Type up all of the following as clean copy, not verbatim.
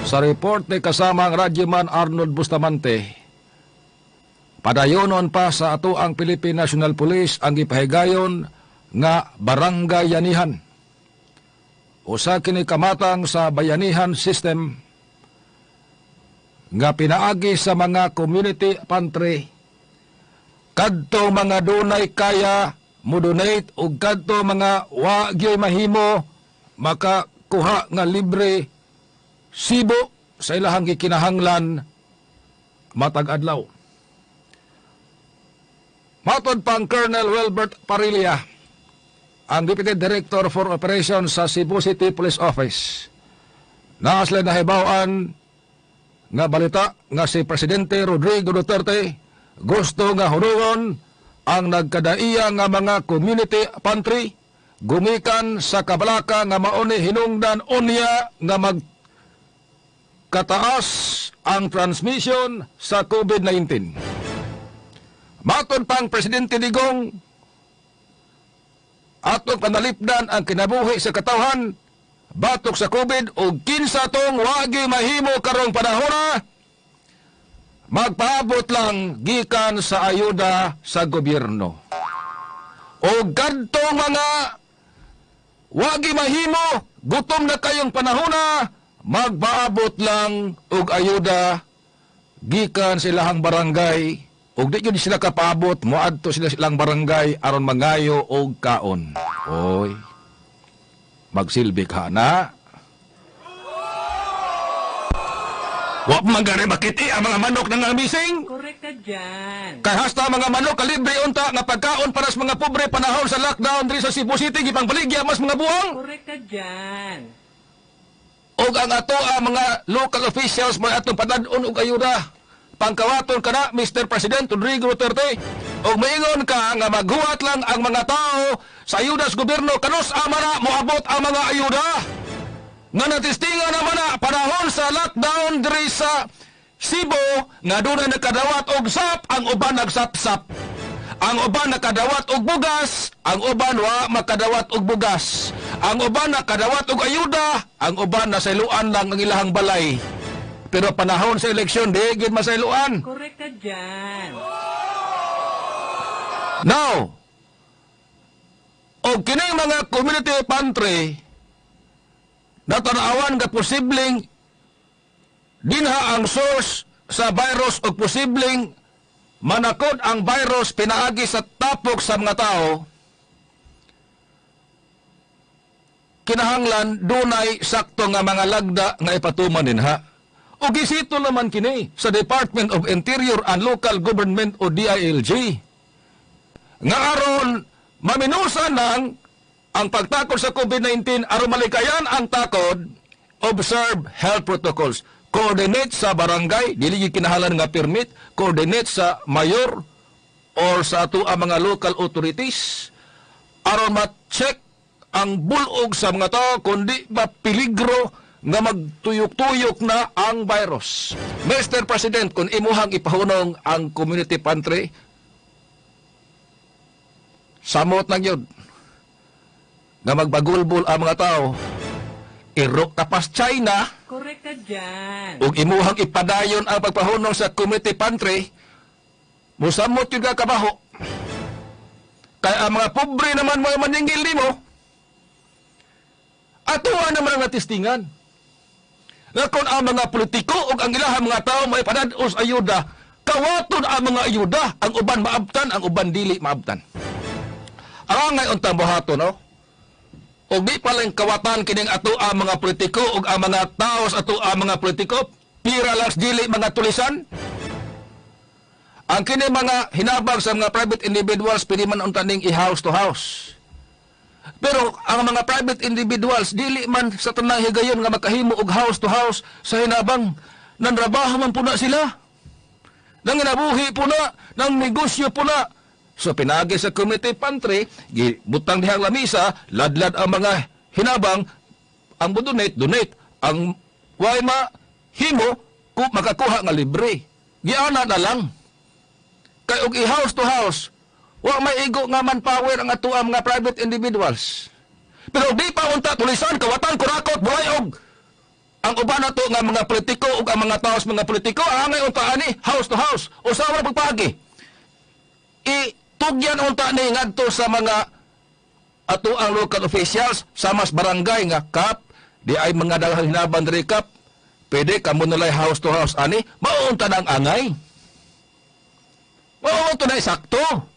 Sa report ni kasamang Radyoman Arnold Bustamante, padayonon pa sa ato ang Philippine National Police ang gipahigayon nga barangayanihan. Usa kini kamatang sa bayanihan system nga pinaagi sa mga community pantry, kadto mga dunay kaya mo donate ug kadto mga wa gyoy mahimo makakuha nga libre sibo sa ilahang gikinahanglan matag adlaw. Matod pang Colonel Wilbert Parilla, ang Deputy Director for Operations sa Cebu City Police Office, naa sila nahibaw-an nga balita nga si Presidente Rodrigo Duterte gusto nga hunungon ang nagkadaiya nga mga community pantry gumikan sa kabalaka nga mauni hinungdan unya nga mag kataas ang transmission sa COVID-19. Matod pang Presidente Digong, atong panalipdan ang kinabuhi sa katawhan batok sa COVID ug kinsa tong wagi mahimo karong panahona, magpaabot lang gikan sa ayuda sa gobyerno. O kadtong mga wagi mahimo, gutom na kayong panahona, magpaabot lang og ayuda gikan sa ilahang barangay, ug di gyud sila kapaabot, moadto sila silang barangay aron mangayo og kaon. Oy. Magsilbi ka na. Wa man gani makiti ang mga manok nga mising. Correct ka dyan. Kay hasta mga manok kalibre unta nga pagkaon para sa mga pobre panahon sa lockdown diri sa Cebu City, gipangbaligya mas mga buang. Correct ka dyan. Og ang ato ang mga local officials may atong padad-on og ayuda. Pangkawaton ka na, Mr. President Rodrigo Duterte. Og maingon ka nga maghuwat lang ang mga tao sa ayuda sa gobyerno, kanus ama na moabot ang mga ayuda? Nga natistingan naman na panahon sa lockdown diri sa Cebu nga doon na nakadawat og sap, ang uban nagsapsap. Ang uban nakadawat og bugas, ang uban wa makadawat og bugas. Ang uban nakadawat og ayuda, ang uban nasayloan lang ang ilahang balay. Pero panahon sa eleksyon, di gid masayloan. Correct ka dyan. Now, og kining mga community pantry, natanawan nga posibleng dinha ang source sa virus o posibleng manakod ang virus pinaagi sa tapok sa mga tao, kinahanglan dunay sakto nga mga lagda nga ipatuman dinha. O gisito naman kini sa Department of Interior and Local Government o DILG. Nga aron maminusan ng ang pagtakod sa COVID-19, aron malikayan ang takod, observe health protocols. Coordinate sa barangay, dili gyud kinahanglan nga permit, coordinate sa mayor or sa ato ang mga local authorities aron ma-check ang bulog sa mga tao kundi ba peligro nga magtuyok-tuyok na ang virus. Mr. President, kung imuhang ipahunong ang community pantry, samot lang yun nga magbagulbol ang mga tao. Irok ka pas China. Correct ka dyan. Ug imuhang ipadayon ang pagpahunong sa community pantry, musamot yun ka kabaho. Kaya ang mga pobre naman mga maningil nimo, atuwa naman ang natistingan. Nga kung ang mga politiko ug ang ilahang mga tao may padad-os ayuda, kawaton ang mga ayuda, ang uban maabtan, ang uban dili maabtan. Ang ngay untang buhaton, no? Og di pa lang kawatan kining ato ang mga politiko ug ang mga tao sa ato ang mga politiko, pira lang sa dili mga tulisan. Ang kini mga hinabang sa mga private individuals, pwede man unta ning i-house to house. Pero ang mga private individuals dili man sa tanang higayon nga makahimo og house to house sa hinabang, nanrabaho man puna sila. Nanginabuhi puna, nang negosyo puna. So pinagi sa community pantry, gibutang dihang lamisa, ladlad ang mga hinabang, ang mo donate, donate. Ang way ma himo, makakuha nga libre. Giana na lang. Kay og i-house to house, wa may igo nga manpower ang ato ang mga private individuals. Pero di pa unta tulisan, kawatan, kurakot, bulayog. Ang uban nato nga mga politiko ug ang mga tao sa mga politiko, angay unta ani house to house. Usawa na pagpaagi. Itugyan unta ni ngadto sa mga ato ang local officials sa mas barangay nga, "Kap, di ay mga daghang hinaban diri, Kap. Pwede kamo nalay house to house ani." Mao unta ng angay. Mao unta na sakto.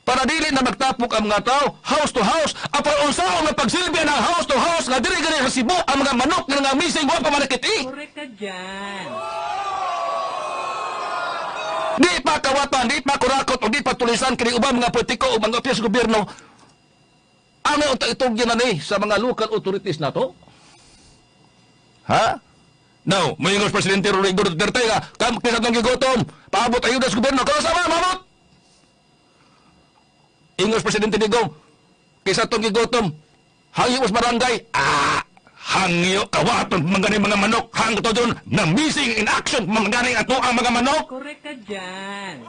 Para dili na magtapok ang mga tao, house to house. Apan unsaon nga pagsilbi ng house to house nga diri gani sa Cebu ang mga manok nga nga missing, wa pa man nakit-i? Correct ka dyan. Di pa kawatan, di pa kurakot o di pa tulisan kini uban mga politiko o mga opisyal sa gobyerno. Ano unta itugyan na ni sa mga local authorities nato? Ha? Now, moingon Presidente Rodrigo Duterte nga, kam kinsa tong gigutom, paabot ayuda sa gobyerno, kung sama mamot. Ingos Presidente Digong, kinsa tong gigutom, hangyo sa barangay, hangyo kawaton mga mga manok, hangto doon na missing in action mga gani ato ang mga manok. Correct ka dyan.